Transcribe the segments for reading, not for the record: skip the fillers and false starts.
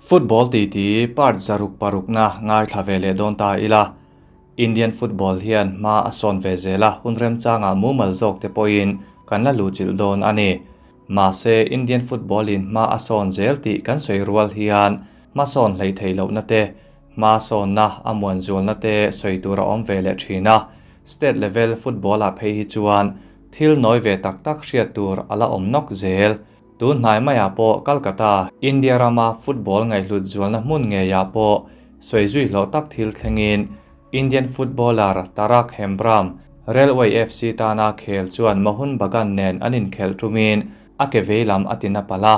Football titi part 6 6 na ngaithla ve leh dawn ta ila. Indian football hian hma a sawn ve zel a, hun remchangah mumal zawk te pawhin kan la luhchilh dawn a ni. Mahse, Indian football in hma a sawn zel tih kan sawi rual hian hma sawn hleih theih lohna te, hma sawnna a muan zualna te sawi tur a awm ve leh thin a. State level football ah phei hi chuan thil nawi ve tak tak hriat tur a la awm nawk zel. Tun hnai maiah pawh Calcutta, India rama football ngaihhlut zualna hmun ngeiah pawh sawi zui hlawh tak thil thlengin Indian footballer Tarak Hembram, Railway FC tana khel chuan Mohun Bagan nen an inkhelh tumin a ke vei lam a tina palh a,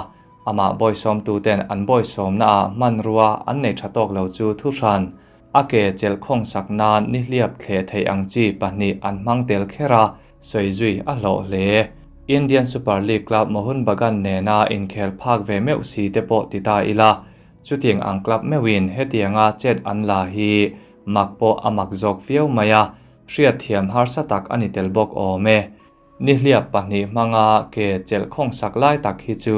amah bawisawmtuten an bawisawmnaah hmanrua an nei tha tawk lo chu thuhran a ke chelh khawngsak nan nihliap thleh theih ang chi pahnih an hmang tel kher a, sawi zui a hlawh hle. Indian Super League club Mohun Bagan nena inkhel phak ve meuh si te pawh ti ta ila, chutiang ang club meuhin hetianga chet an la hi mak pawh a mak zawk viau mai a, hriatthiam harsa tak a ni tel bawk awm e. Nihliap pahnih hmanga ke chelh khawngsak lai tak hi chu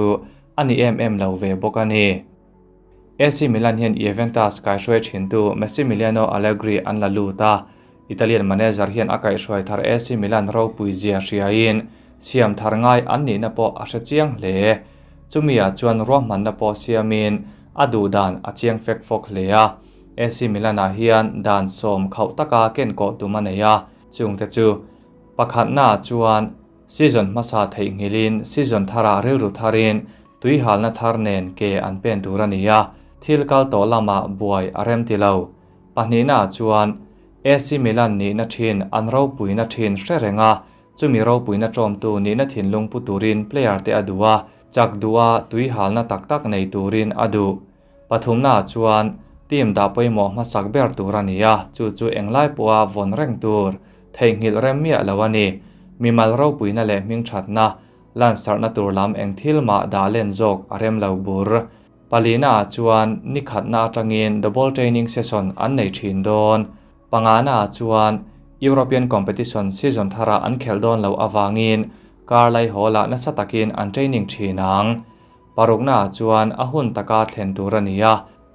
a ni em em lo ve bawk a ni. AC Milan hian Juventus kaihruai thintu Massimiliano Allegri an la lut a, Italian manager hian a kaihhruai thar AC Milan ropui zia hriain siam thar ngai an nihna pawh a hre chiang hle. Chumi-ah chuan ruahmanna pawh siamin a duh dan a chiang fek fawk hle a. AC Milan-ah hian dan sawm khauh taka ken kawh tum a nei a, chungte chu pakhatnaah chuan season hmasa theihnghilhin season tharah rilru tharin tuihalna thar nen ke an pen tur a ni a, thil kal tawh lamah buai a rem ti lo. Pahnihnaah chuan AC Milan nihna thin an ropuina thin hre reng a, chumi ropuina ṭawmtu nihna thinlung pu turin player te a duh a, chak duh a, tuihalna tak tak nei turin a duh. Pathumnaah chuan team dah pawimawh hmasak ber tur a ni a, chu chu englai pawha vawn reng tur, theihnghilh rem miah lo a ni. Mimal ropuina leh hmingṭhatna, lansarhna tur lam eng thil mah dah len zawk a rem lo bur. Palina ah chuan ni khatna atangin double training session an nei thin dawn. Pangana ah chuan European competition season thara an khelh dawn loh avangin kar lai hawl ah nasa takin an training thin ang. Parukna ah chuan a hun taka thlen tur a ni a,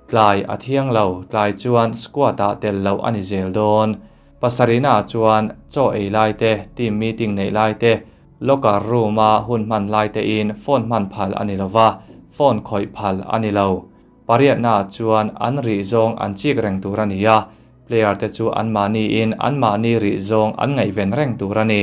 tlai a thiang lo, tlai chuan squad ah tel loh a ni zel dawn. Pasarihna ah chuan chaw ei lai te, team meeting neih lai te, Locker room-a hun hman lai tein phone hman phal a ni lo va, phone khawih phal a ni lo. Pariatnaah chuan an rih zawng an chik reng tur a ni a, player te chu anmahniin anmahni rih zawng an ngaihven reng tur a ni.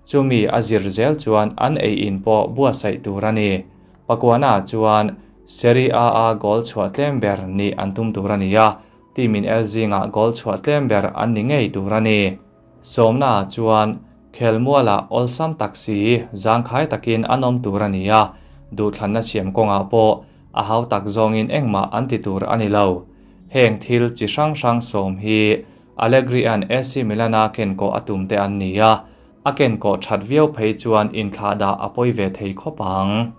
Chumi a zir zel chuan an ei in pawh buatsaih tur a ni. Pakuanaah chuan Serie A-a goal chhuah tlem ber nih an tum tur a ni a, team in el zingah goal chhuah tlem ber an ni ngei tur a ni. Sawmnaah chuan khelmualah awlsam tak si zangkhai takin an awm tur a ni a, duhthlanna siam kawngah pawh a hau tak zawngin engmah an ti tur a ni lo. Heng thil chi hrang hrang sawm hi Allegri-a'n AC Milan-a kenkawh a tum te an ni a, a kenkawh that viau phei chuan inthlahdah a pawi ve thei khawp ang.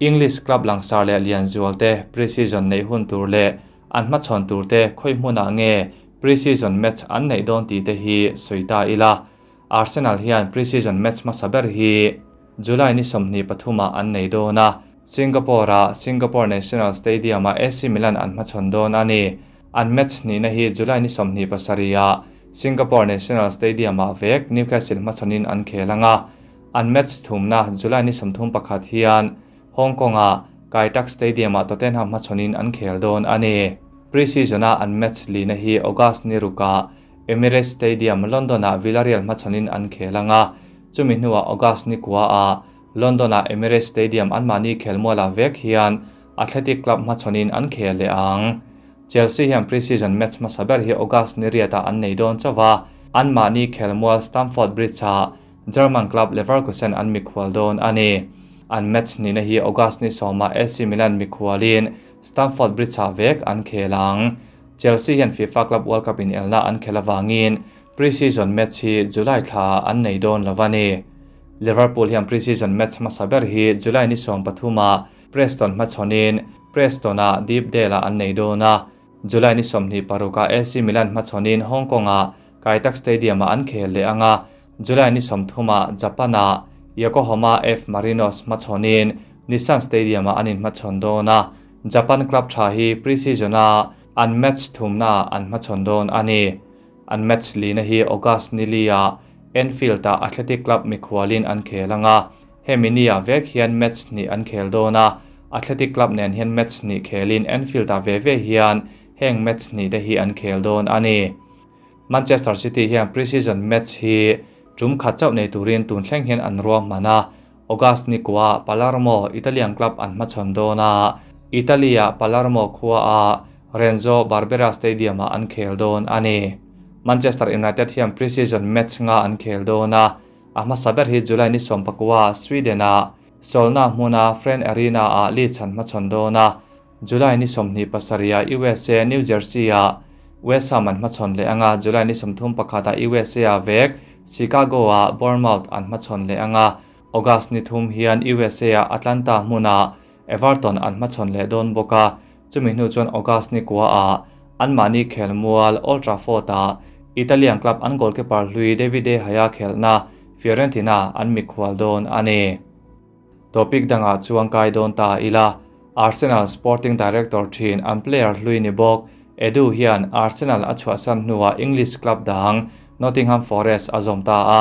English club langsar leh lianzual te pre-season neih hun tur leh an hmachhawn tur te khawi hmunah nge pre-season match an neih dawn tih te hi sawi ta ila. Arsenal hian pre-season match hmasa ber hi July ni 23 ah an nei dawn a, Singapore-a Singapore National Stadium-ah AC Milan an hmachhawn dawn a ni. An match hnihna hi July ni 27 ah Singapore National Stadium-ah vek Newcastle hmachhawnin an khel ang a. An match thumna July ni 31 hian Hong Kong-a Kai Tak Stadium-ah Tottenham hmachhawnin an khel dawn a ni. Pre-season-a an match lina hi August ni rukah Emirates Stadium, London-ah Villarreal hmachhawnin an khel ang a, chumi hnuah August ni kuaah London-ah Emirates Stadium anmahni khelmualah vek hian Athletic Club hmachhawnin an khel leh ang. Chelsea hian pre-season match hmasa ber hi August ni riatah an nei dawn chauh a, anmahni khelmual Stamford Bridge-ah German club Leverkusen an mikhual dawn a ni. An match nihna hi August ni sawmah AC Milan mikhualin Stamford Bridge-ah vek an khel ang. Chelsea hian FIFA Club World Cup inelna an khel avangin pre-season match hi July thlaah an nei dawn lo a ni. Liverpool hian pre-season match hmasa ber hi July ni 13-ah Preston hmachhawnin Preston-ah Deepdale-ah an nei dawn a. July ni 26-ah AC Milan hmachhawnin Hong Kong-ah Kai Tak Stadium-ah an khel leh ang a. July ni 30-ah Japan-ah Yokohama F Marinos hmachhawnin Nissan Stadium-ah an inhmachhawn dawn a. Japan club tha hi pre-season-a an match thumnaah an hmachhawn dawn a ni. An match lina hi August ni li-ah Anfield-ah Athletic Club mikhualin an khel ang a, hemi ni-ah vek hian match hnih an khel dawn a, Athletic Club nen hian match hnih khelin Anfield-ah ve ve hian heng match hnih te hi an khel dawn a ni. Manchester City hian pre-season match hi tum khat chauh nei turin tun thleng hian an ruahman a, August ni kuah Palermo, Italian club an hmachhawn dawn a, Italy-ah Palermo khuaah Renzo Barbera Stadium-ah an khel dawn a ni. Manchester United hian pre-season match nga an khel dawn a, a hmasa ber hi July ni sawmpakua Sweden-ah Solna hmuna Friend Arena-ah Leeds an hmachhawn dawn a, July ni 27-ah USA, New Jersey-ah West Ham an hmachhawn leh ang a, July ni 31-ah USA-ah vek Chicago-ah Bournemouth an hmachhawn leh ang a, August ni thum hian USA-ah Atlanta hmunah Everton an hmachhawn leh dawn bawk a, chumi hnu chuan August ni kuaah anmahni khelmual Old Trafford-ah Italian club an goalkeeper hlui Davide Gea khelhna Fiorentina an mikhual dawn a ni. Topic dangah chuan kai dawn ta ila, Arsenal sporting director thin an player hlui ni bawk Edu hian Arsenal a chhuahsan hnuah English club dang Nottingham Forest a zawm ta a,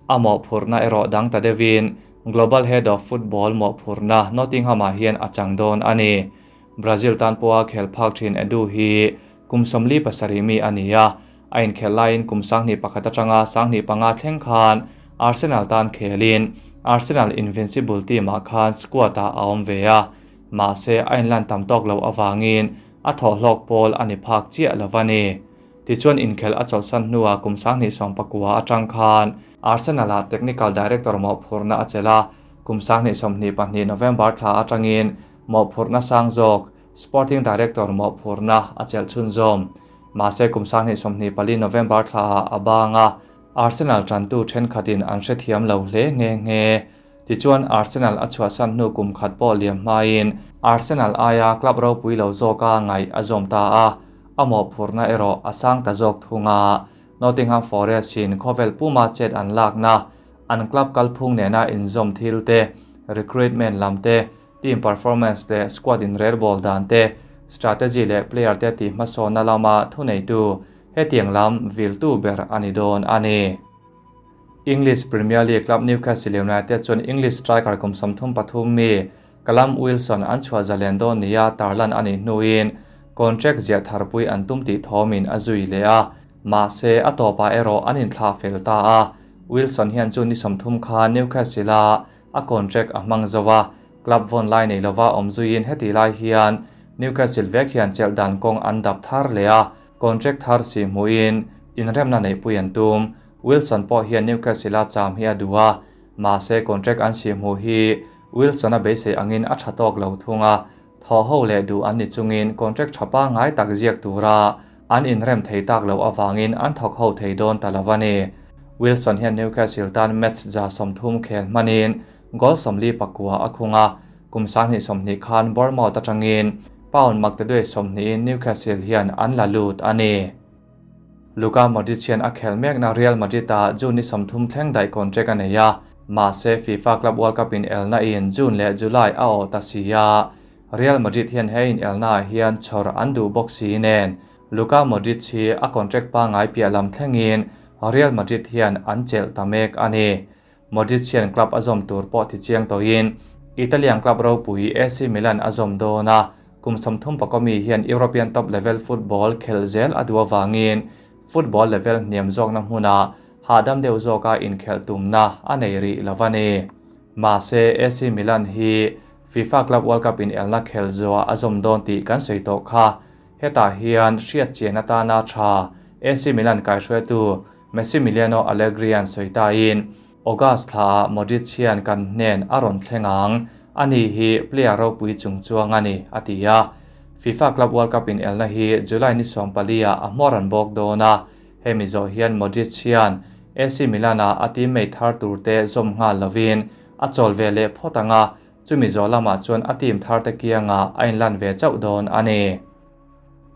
a mawhphurhna erawh dang ta deuhin Global Head of Football mawhphurhna Nottingham-ah hian a chang dawn a ni. Brazil tan pawha khel phak thin Edu hi kum 47 mi a ni a, a inkhelh laiin kum 2001 atanga 2005 thleng khan Arsenal tan khelin Arsenal Invincible team-ah khan squad-ah a awm ve a, mahse a inlan tam tawk loh avangin a thawhhlawk pawl a ni phak chiah lo a ni. Tichuan inkhelh a chawlhsan hnuah kum 2019 atang khan Arsenal-ah technical director mawhphurhna a chelh a, kum 2022 November thla atangin mawhphurhna sang zawk sporting director mawhphurhna a chelh chhunzawm. Mahse kum 2024 November thlaah a bang a, Arsenal tantu thenkhatin an hrethiam lo hle nghe nghe. Tichuan Arsenal a chhuahsan hnu kum khat pawh liam hmain Arsenal aia club ropui lo zawka ngaih a zawm ta a, a mawhphurhna erawh a sang ta zawk thung a. Nottingham Forest in khawvel puma chet an lakna, an club kalphung nena inzawm thil te, recruitment lam te, team performance leh squad inrelbawl dan te, strategy leh player te tih hmasawnna lama thuneitu hetiang lam viltu ber a ni dawn a ni. English Premier League club Newcastle United chuan English striker kum 33 mi Callum Wilson an chhuah zalen dawn nia tarlan a nih hnuin contract ziah tharpui an tum tih thawmin a zui leh a, mahse a tawpah erawh an inthlah fel ta a. Wilson hian chu ni 30 khan Newcastle-a a contract a hmang zo a, club vawn lai nei lova awm zuiin heti lai hian Newcastle vek hian chelh dan kawng an dap thar leh a, contract thar si hmuhin inremna neihpui an tum. Wilson pawh hian Newcastle-a cham hi a duh a, mahse contract an si hmuh hi Wilson-a beisei angin a tha tawk lo thung a, thaw ho leh duh an ni chungin contract tha pangngai tak ziak tura an inrem thei tak loh avangin an thawk ho thei dawn ta lo a ni. Wilson hian Newcastle tan match 130 khel hmanin goal 44 a khung a, kum 2020 khan Bournemouth atangin pound maktaduai 20 in Newcastle hian an la lut a ni. Luka Modric hian a khel mekna Real Madrid-ah June ni 30 thleng daih contract a nei a, mahse FIFA Club World Cup in elna in June leh July a awh ta si a. Real Madrid hian he in elna ah hian chhawr an duh bawk si nen Luka Modric hi a contract pangngai piah lam thlengin Real Madrid hian an chelh ta mek a ni. Modric hian club a zawm tur pawh ti chiang tawhin Italian club ropui AC Milan a zawm dawn a, kum 34 mi hian European top level football khel zel a duh avangin football level hniam zawkna hmunah hahdam deuh zawka inkhelh tumna a nei rih lo a ni. Mahse AC Milan hi FIFA Club World Cup in elna khel zuah a zawm dawn tih kan sawi tawh kha. Hetah hian hriat chian atana tha AC Milan kaihruaitu Massimiliano Allegri an sawi tain August thlaah Modric hian kan hnen a rawn thleng ang, ani hi player ropui chung chuang a ni, a ti a. FIFA Club World Cup in elna hi July ni 14 ah a hmawr an bawk dawn a, hemi zawh hian Modric hian AC Milan-ah a teammate thar turte zawm nghal lovin a chawl ve leh phawt ang a, chumi zawh lamah chuan a team thar te kiangah a inlan ve chauh dawn a ni.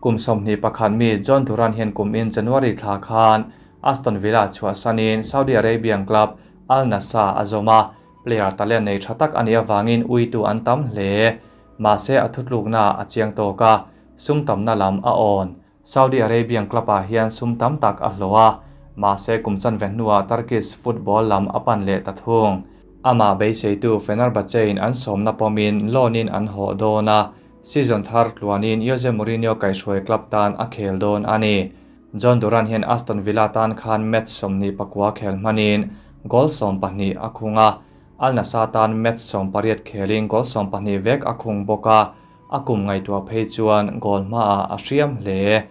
Kum 21 mi John Duran hian kum in January thla khan Aston Villa chhuahsanin Saudi Arabian club Al Nassr a zawm a, player talent nei tha tak a nih avangin uitu an tam hle. Mahse a thutlukna a chiang tawk a, sum tamna lam a awn. Saudi Arabian club-ah hian sum tam tak a hlawh a, mahse kum chanve hnuah Turkish football lam a pan leh ta thung. Amah beiseitu Fenerbahce-in an sawmna pawmin loan-in an hawh dawn a, season thar tluanin Jose Mourinho kaihhruai club tan a khel dawn a ni. Jhon Duran hian Aston Villa tan khan match 24 khel hmanin goal 12 a khung a, Al Nassr tan match 18 khelin goal 12 vek a khung bawk a, a kum ngaihtuah phei chuan goal hmaah a hriam hle.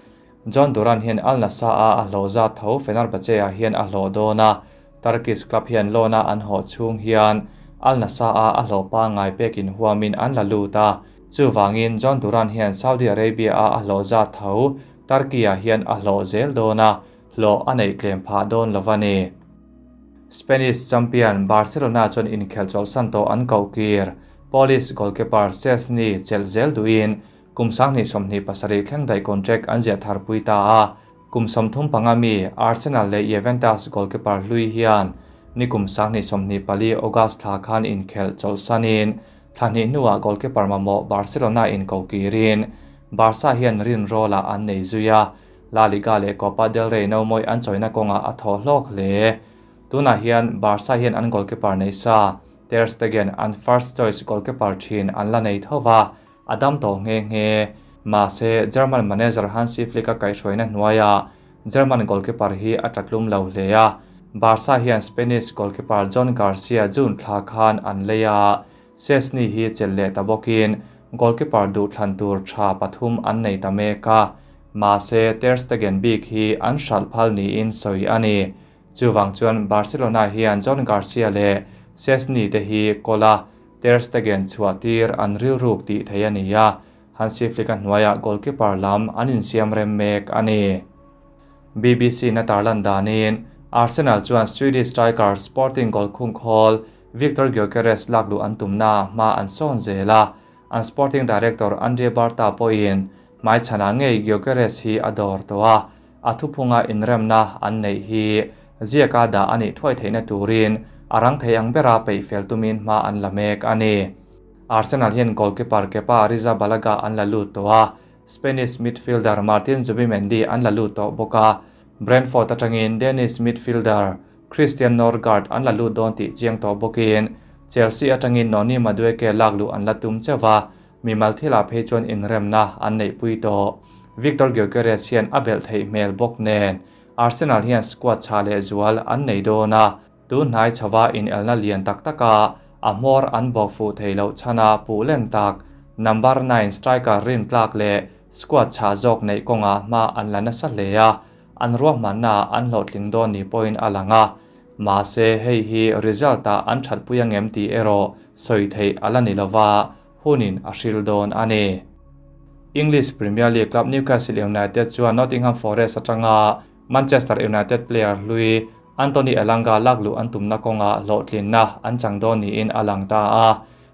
Jhon Duran hian Al Nassr-a a hlawh zat tho Fenerbahce-ah hian a hlawh dawn a, Turkish club hian loan-a an hawh chhung hian Al Nassr-a a hlawh pangngai pekin huamin an la lut a, chuvangin Jhon Duran hian Saudi Arabia-a a hlawh zat tho Turkey-ah hian a hlawh zel dawn a, hlawh a neih tlem phah dawn lo a ni. Spanish champion Barcelona chuan inkhelh chawlhsan tawh an koh kir. Polish goalkeeper Szczesny chelh zel duhin kum 2027 thleng daih contract an ziah thar pui ta a. Kum 35 mi Arsenal leh Juventus goalkeeper hlui hian nikum 2024 August thla khan inkhelh chawlhsanin thla hnih hnuah goalkeeper mamawh Barcelona in koh kirin Barca hian rin rawlah an nei zui a, La Liga leh Copa del Rey no mawi an chawina kawngah a thaw hlawk hle. Tunah hian Barca hian an goalkeeper nei sa, Ter Stegen an first choice goalkeeper thin an la nei tho va, a dam tawh nghe nghe. Mahse, German manager Hansi Flick a kaihhruaina hnuaiah German goalkeeper hi a tlatlum lo hle a, Barca hian Spanish goalkeeper Joan Garcia June thla khan an lei a, Szczesny hi chelh leh ta bawkin goalkeeper duhthlan tur tha pathum an nei ta mek a, mahse Ter Stegen bik hi an hralh phal niin sawi a ni. Chuvang chuan Barcelona hian Joan Garcia leh Szczesny te hi kawl a, Ter Stegen chhuah tir an rilruk tih thei a ni a, Hansi Flick a hnuaiah goalkeeper lam an insiam rem mek a ni. BBC na tarlan danin Arsenal chuan Swedish striker Sporting goal khung khawl Viktor Gyokeres lak luh an tumna hma an sawn zel a, an sporting director Andre Berta pawhin hmaichhanah ngei Gyokeres hi a dawr tawh a, a thuphunga inremna an neih hi ziaka dah a nih thuai theihna turin a rang thei ang bera peih fel tumin hma an la mek a ni. Arsenal hian goalkeeper Kepa Arrizabalaga an la lut tawh a, Spanish midfielder Martin Zubimendi an la lut tawh bawk a, Brentford atangin Danish midfielder Christian Norgaard an la lut dawn tih chiang tawh bawkin Chelsea atangin Noni Madueke lak luh an la tum cheuh va, mimal thilah phei chuan inremna an neihpui tawh. Viktor Gyokeres hian a belh theih hmel bawk nen Arsenal hian squad chhah leh zual an nei dawn a, tun hnai chhova inelna lian tak taka a hmawr an bawk fuh thei loh chhana puh len tak number 9 striker rin tlak leh squad chhah zawk neih kawngah hma an la nasa hle a, an ruahmanna an hlawhtling dawn ni pawhin a lang a, mahse hei hi result-ah an thatpui angem tih erawh sawi theih a la ni lova, hunin a hril dawn a ni. English Premier League club Newcastle United chuan Nottingham Forest atanga Manchester United player hlui Anthony Elanga lak luh an tumna kawngah hlawhtlinna an chang dawn niin a lang ta a.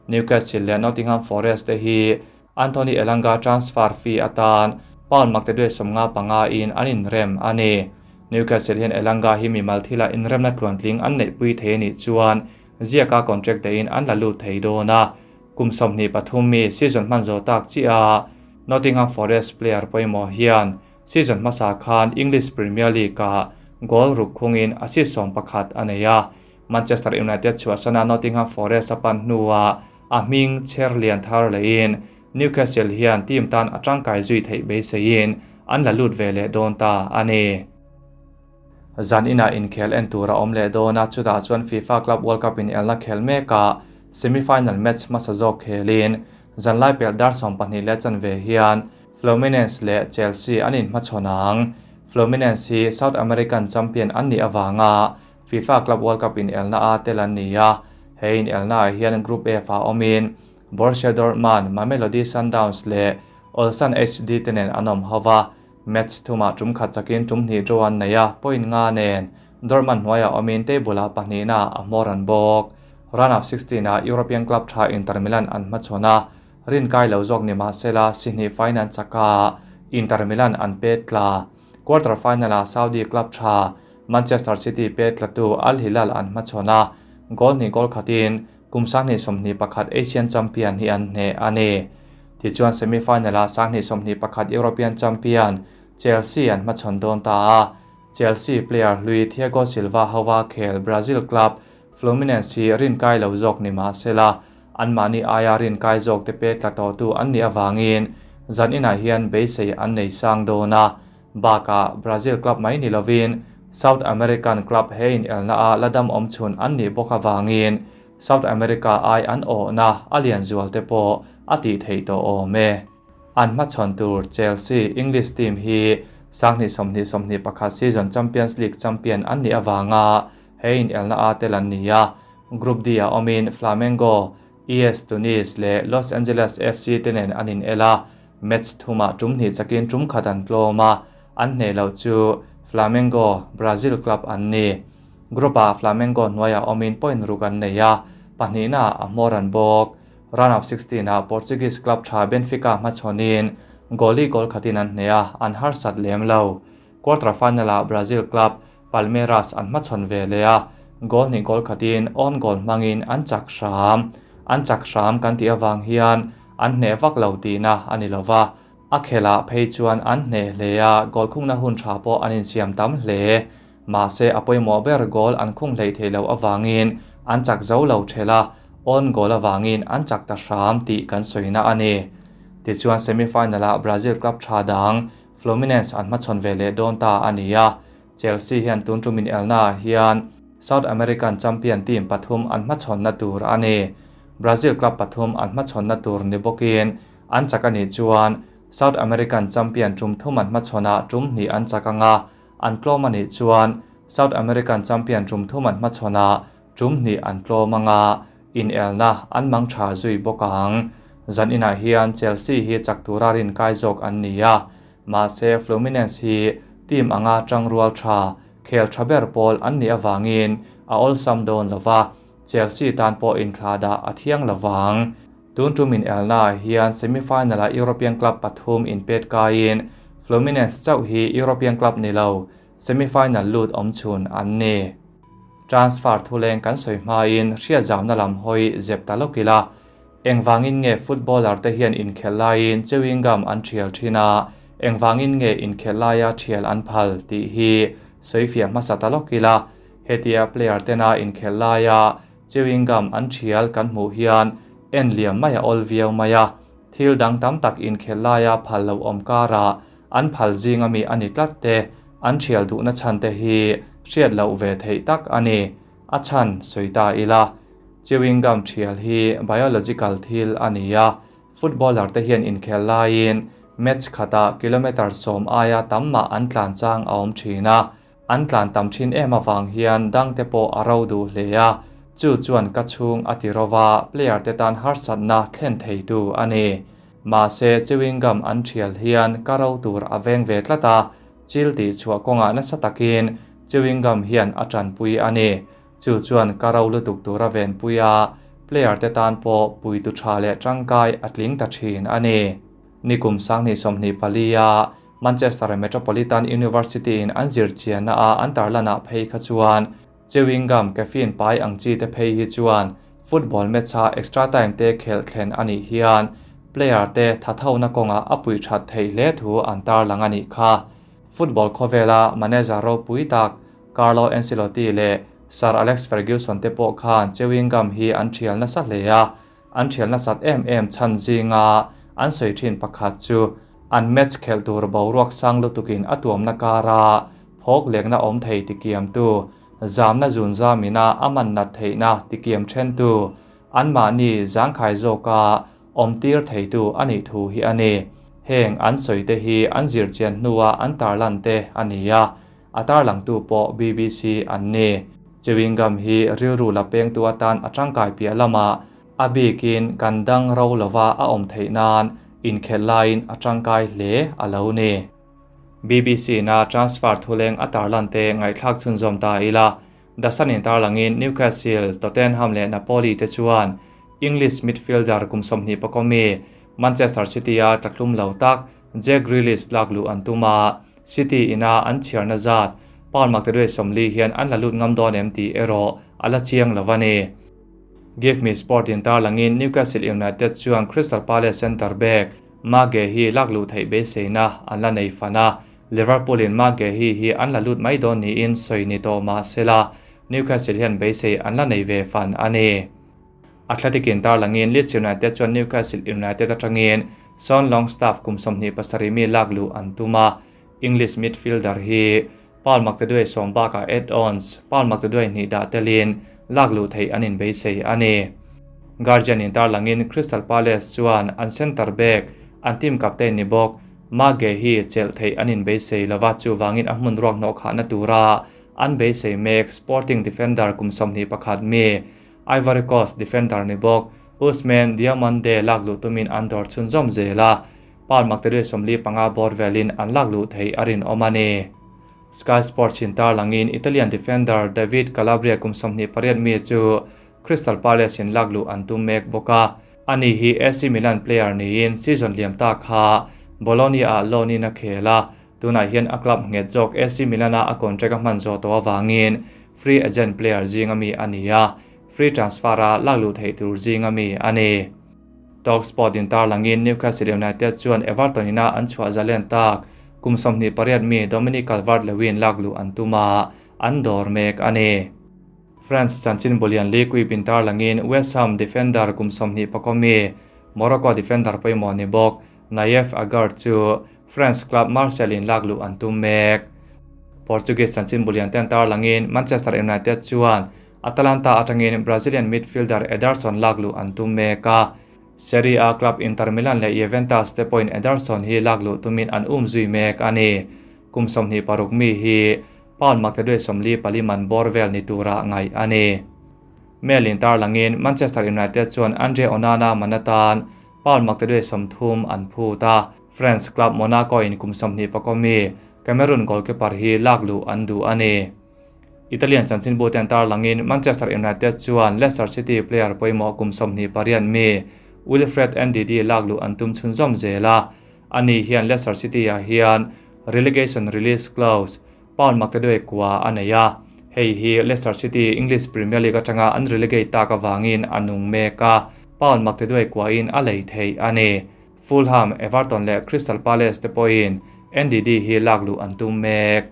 Newcastle leh Nottingham Forest te hi Anthony Elanga transfer fee atan pound maktaduai 55 in an inrem a ni. Newcastle hian Elanga hi mimal thila inremna tluantling an neihpui thei a nih chuan ziaka contract dahin an la lut thei dawn a. Kum 23 mi season hman zo tak chiah Nottingham Forest player pawimawh hian season hmasa khan English Premier League-ah goal ruk khungin assist 11 a nei a. Manchester United chhuahsana Nottingham Forest a pan hnuah a hming cher lian thar lehin Newcastle hian team tan a tangkai zui theih beiseiin an la lut ve leh dawn ta a ni. Zan inah inkhel en tur a awm leh dawn a, chutah chuan FIFA Club World Cup in elna khel mekah semi-final match hmasa zawk khelin zanlai pel dar 12 leh chanve hian Fluminense leh Chelsea an inhmachhawn ang. Fluminense hi South American champion an nih avanga FIFA Club World Cup in elna a tel an ni a, he in elna ah hian Group F ah awmin Borussia Dortmund, Mamelodi Sundowns leh Ulsan HD te nen an awm ho va, match thumah tum khat chakin tum hnih draw an nei a, point nga nen Dortmund hnuaiah awmin table ah pahnihna a hmawr an bawk. Round of 16 ah European club tha Inter Milan an hmachhawn a, rin kai lo zawk ni mahsela si hnih final chaka Inter Milan an pet tla. Quarter final ah Saudi club tha Manchester City pet tlatu Al Hilal an hmachhawn a, goal hnih goal khatin kum 2021 Asian champion hi an hne a ni. Tichuan semi-final-ah 2021 European champion Chelsea an hmachhawn dawn ta a, Chelsea player hlui Thiago Silva hova khel Brazil club Fluminense hi rinkai lo zawk ni mah sela, anmahni aia rinkai zawk te pek tla tawhtu an nih avangin zan inah hian beisei an nei sang dawn a. Bakah Brazil club mai ni lovin South American club he inelna a la dam awm chhun an nih bawk avangin South America ai an awhna a lian zual te pawh a tih theih tawh awm e. An hmachhawn tur Chelsea English team hi 2020 21 season Champions League champion an nih avanga he inelna a tel an ni a. Group D ah awmin Flamengo, ES Tunis leh Los Angeles FC te nen an inel a, match thumah tum hnih chakin tum khat an tlawm a, an hneh loh chu Flamengo, Brazil club an ni. Group-ah Flamengo hnuaiah awmin point ruk an nei a, pahnihnaah a hmawr an bawk. Round of 16-ah Portuguese club tha Benfica hmachhawnin goal-i goal khatin an hneh a, an harsat lem lo. Quarter final-ah Brazil club Palmeiras an hmachhawn ve leh a, goal hnih goal khatin own goal hmangin an chak hram. An chak hram kan tih avang hian an hneh vak lo tihna a ni lo va, a khelh-ah phei chuan an hneh hle a, goal khungna hun tha pawh an insiam tam hle. Mahse a pawimawh ber goal an khung hleih theih loh avangin an chak zo lo thelh a, own goal avangin an chak ta hram tih kan sawina a ni. Tichuan semi-final-ah Brazil club tha dang Fluminense an hmachhawn ve leh dawn ta a ni a, Chelsea hian tun tum inelnaah hian South American champion team pathum an hmachhawnna tur a ni. Brazil club pathum an hmachhawnna tur ni bawkin an chak a nih chuan South American champion tum thum an hmachhawnah tum hnih an chak ang a, an tlawm a nih chuan South American champion tum thum an hmachhawnah tum hnih an tlawm ang a, inelna an mang tha zui bawk ang. Zan inah hian Chelsea hi chak tura rinkai zawk an ni a, mahse Fluminense hi team anga tangrual tha, khel tha ber pawl an nih avangin a awlsam dawn lo va, Chelsea tan pawh inthlahdah a thiang lo vang. Tun tum inelnaah hian semi-final-ah European club pathum inpet kaiin Fluminense chauh hi European club ni lo, semi-final lut awm chhun an ni. Transfer thuleng kan sawi hmain hriatzamna lam hawi zep ta lawk ila, engvangin nge footballer te hian inkhelh laiin chewing gum an thial thin a, engvangin nge inkhelh laia thial an phal tih hi sawifiah hmasa ta lawk ila, hetia player tena inkhelh laia chewing gum an thial kan hmuh hian en liam mai a awl viau mai a, thil dang tam tak inkhelh laia phal lo awm karah an phal zing ami a ni tlat te, an thial duhna chhan te hi hriat loh ve theih tak a ni. A chhan sawi ta ila, chewing gum thial hi biological thil a ni a, footballer te hian inkhel laiin match khatah kilometre sawm aia tam mah an tlan chang a awm thin a, an tlan tam thin em avang hian dang te pawh a ro duh hle a, chu chuan ka chhung a ti rova player te tan harsatna thlen theitu a ni. Mahse chewing gum an thial hian ka ro tur a veng ve tlat a, chil tih chhuah kawngah nasa takin chewing gum hian a tanpui a ni. Chu chuan ka ro lutuk tur a venpui a, player te tan pawh puitu tha leh tangkai a tling ta thin a ni. Nikum 2024 a Manchester Metropolitan University in an zirchianna a an tarlanah phei kha chuan chewing gum caffeine pai ang chi te phei hi chuan football match a extra time te khelh thlen a nih hian player te thathona kawngah a pui that theih hle thu an tarlang a nih kha. Football khawvela manager ropui tak Carlo Ancelotti leh Sir Alex Ferguson te pawh khan chewing gum hi an thial nasa hle a, an thial nasat em em chhan zinga an sawi thin pakhat chu an match khelh tur boruak sang lutukin a tuamna kara phawk lekna awm thei tikiamtu, zamna zun zamina a man nat theihna tikiam thentu, anmahni zangkhai zawka awm tir theitu a nih thu hi a ni. Heng an sawi te hi an zirchian hnua an tarlan te a ni a, a tarlangtu pawh BBC an ni. Chewing gum hi rilru la pengtu atan a tangkai piah lamah a bikin kan dang ro lova a awm theih nan inkhelh laiin a tangkai hle a lo ni. BBC na transfer thuleng a tarlan te ngaihthlak chhunzawm ta ila, The Sun in tarlangin Newcastle, Tottenham leh Napoli te chuan English midfielder kum 24 mi Manchester City a tlatlum lo tak Jack Grealish lak luh an tum a, City ina an chhiarna zat pound maktaduai 40 hian an la lut ngam dawn em tih erawh a la chiang lo a ni. Give Me Sport in tarlangin Newcastle United chuan Crystal Palace centre back Marc Guehi lak luh theih beiseina an la nei fan a, Liverpool in Marc Guehi hi an la lut mai dawn niin sawi ni tawh mah sela Newcastle hian beisei an la nei ve fan a ni. Athletic in tarlangin Leeds United chuan Newcastle United atangin Sean Longstaff kum 27 mi lak luh an tum a, English midfielder hi Paul Maktaduai sawm bakah add-ons Paul Maktaduai hnih dah telin lak luh theih an inbeisei a ni. Guardian in tarlangin Crystal Palace chuan an centre back, an team captain ni bawk Marc Guehi chelh theih an inbeisei lova, chuvangin a hmun ruak hnawh khahna tura an beisei mek Sporting defender kum 21 mi Ivory Coast defender ni bawk Ousmane Diomande lak luh tumin an dawr chhunzawm zel a. Paul Maktaduai 45 bawr velin an lak luh theih a rinawm a ni. Sky Sports in tarlangin Italian defender David Calabria kum 28 mi chu Crystal Palace in lak luh an tum mek bawk a. Ani hi AC Milan player niin season liam ta kha Bologna ah loan in a khel a, tunah hian a club nghet zawk AC Milan a a contract a hman zawh tawh avangin free agent player zinga mi a ni a, free transfer a lak luh theih tur zinga mi a ni. Talksport in tarlangin Newcastle United chuan Everton ina an chhuah zalen tak kum 28 mi Dominic Calvert-Lewin lak luh an tum a, an dawr mek a ni. France chanchin bulian L'Equipe in tarlangin West Ham defender kum 24 mi Morocco defender pawimawh ni bawk Nayef Aguerd chu France club Marseille in lak luh an tum mek. Portuguese chanchin bulian ten tarlangin Manchester United chuan Atalanta atangin Brazilian midfielder Ederson lak luh an tum mek a. Serie A club Inter Milan leh Juventus te pawhin Ederson hi lak luh tumin an um zui mek a ni. Kum 26 mi hi pound maktaduai 44 man bawr vel ni tura ngaih a ni. Mail in tarlangin Manchester United chuan Andre Onana man atan pound maktaduai 30 an phut a. France club Monaco in kum 24 mi Cameroon goalkeeper hi lak luh an duh a ni. Italian chanchinbu ten tarlangin Manchester United chuan Leicester City player pawimawh kum 28 mi Wilfred Ndidi lak luh an tum chhunzawm zel a. Ani hian Leicester City ah hian relegation release clause pound maktaduai kua a nei a. Hei hi Leicester City English Premier League atanga an relegate tak awangin a nung mek a, pound maktaduai kua in a lei theih a ni. Fulham, Everton leh Crystal Palace te pawhin Ndidi hi lak luh an tum mek.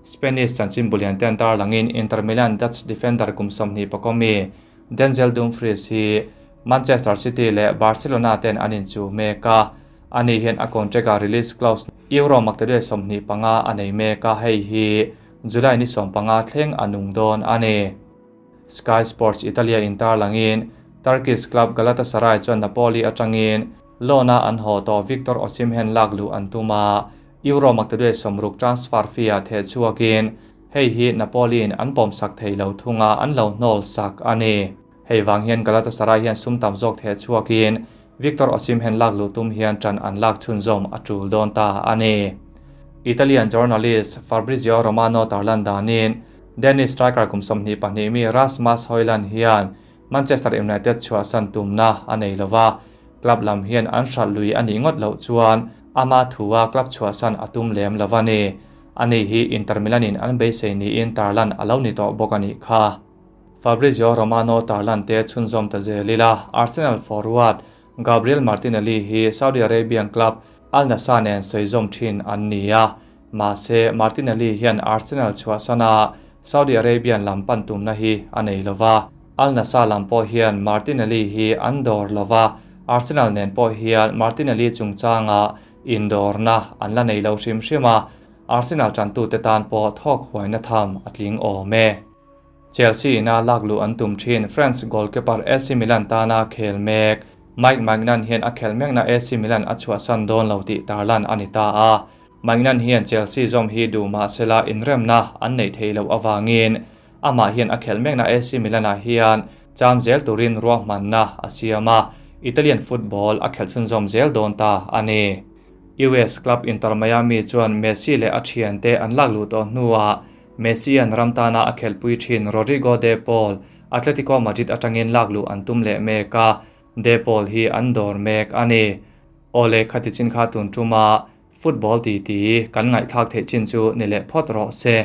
Spanish chanchin bulian ten tarlangin Inter Milan Dutch defender kum 24 mi Denzel Dumfries hi Manchester City leh Barcelona ten an inchuh mek a. Ani hian a contract a release clause euro maktaduai 25 a nei mek a, hei hi July ni 15 thleng a nung dawn a ni. Sky Sports Italia in tarlangin Turkish club Galatasaray chuan Napoli atangin loan a an haw tawh Victor Osimhen lak luh an tum a, euro maktaduai 60 transfer fee a theh chhuakin hei hi Napoli in an pawm sak thei lo thunga an lo hnawl sak a ni. Hei wang hian Galatasaray hian sum tam zawk theh chhuakin Victor Osimhen lak luh tum hian tan an lak chhunzawm a tul dawn ta a ni. Italian journalist Fabrizio Romano tarlan danin Danish striker kum 22 mi Rasmus Højlund hian Manchester United chhuah san tumna a nei lova, club lam hian an hral lui ani ngot lo chuan ama thuwa club chhuah san atum lem lova ni. Ani hi Inter Milan in an beisei ni in tarlan alo ni tawh bawk ani kha. Fabrizio Romano tarlan te chhunzawm ta zelila Arsenal forward Gabriel Martinelli hi Saudi Arabian club Al Nassr nen sawi thin an ni a. Mahse Martinelli hian Arsenal chhuah sana Saudi Arabian lam pan tumna hi a nei lova. Al Nassr lam pawh hian Martinelli hi an dawr lova. Arsenal nen pawh hian Martinelli chungchanga indawrna an la nei lo hrim hrim a. Arsenal tantu te tan pawh thawk huaina tham a tling awm e. Chelsea ina lak luh an tum thin France goalkeeper AC Milan tana khel mek Mike Maignan hian a khel mek na AC Milan a chhuah san dawn lo tih tarlan ani ta a. Maignan hian Chelsea zawm hi duh mahsela inremna an nei thei lo awangin amah hian a khel mek na AC Milan ah hian cham zel turin ruahmanna a siam a. Italian football a khel chhunzawm zel dawn ta ani. US club Inter Miami chuan Messi leh a thian te an lak luh tawh hnuah Messi an ramtana a khelpui thin Rodrigo De Paul Atletico Madrid atangin lak luh an tum leh mek a. De Paul hi an dawr mek ani. Ole khati chin kha tun tuma football ti ti kan ngaihthlak theih chin chu ni leh phawt rawh se.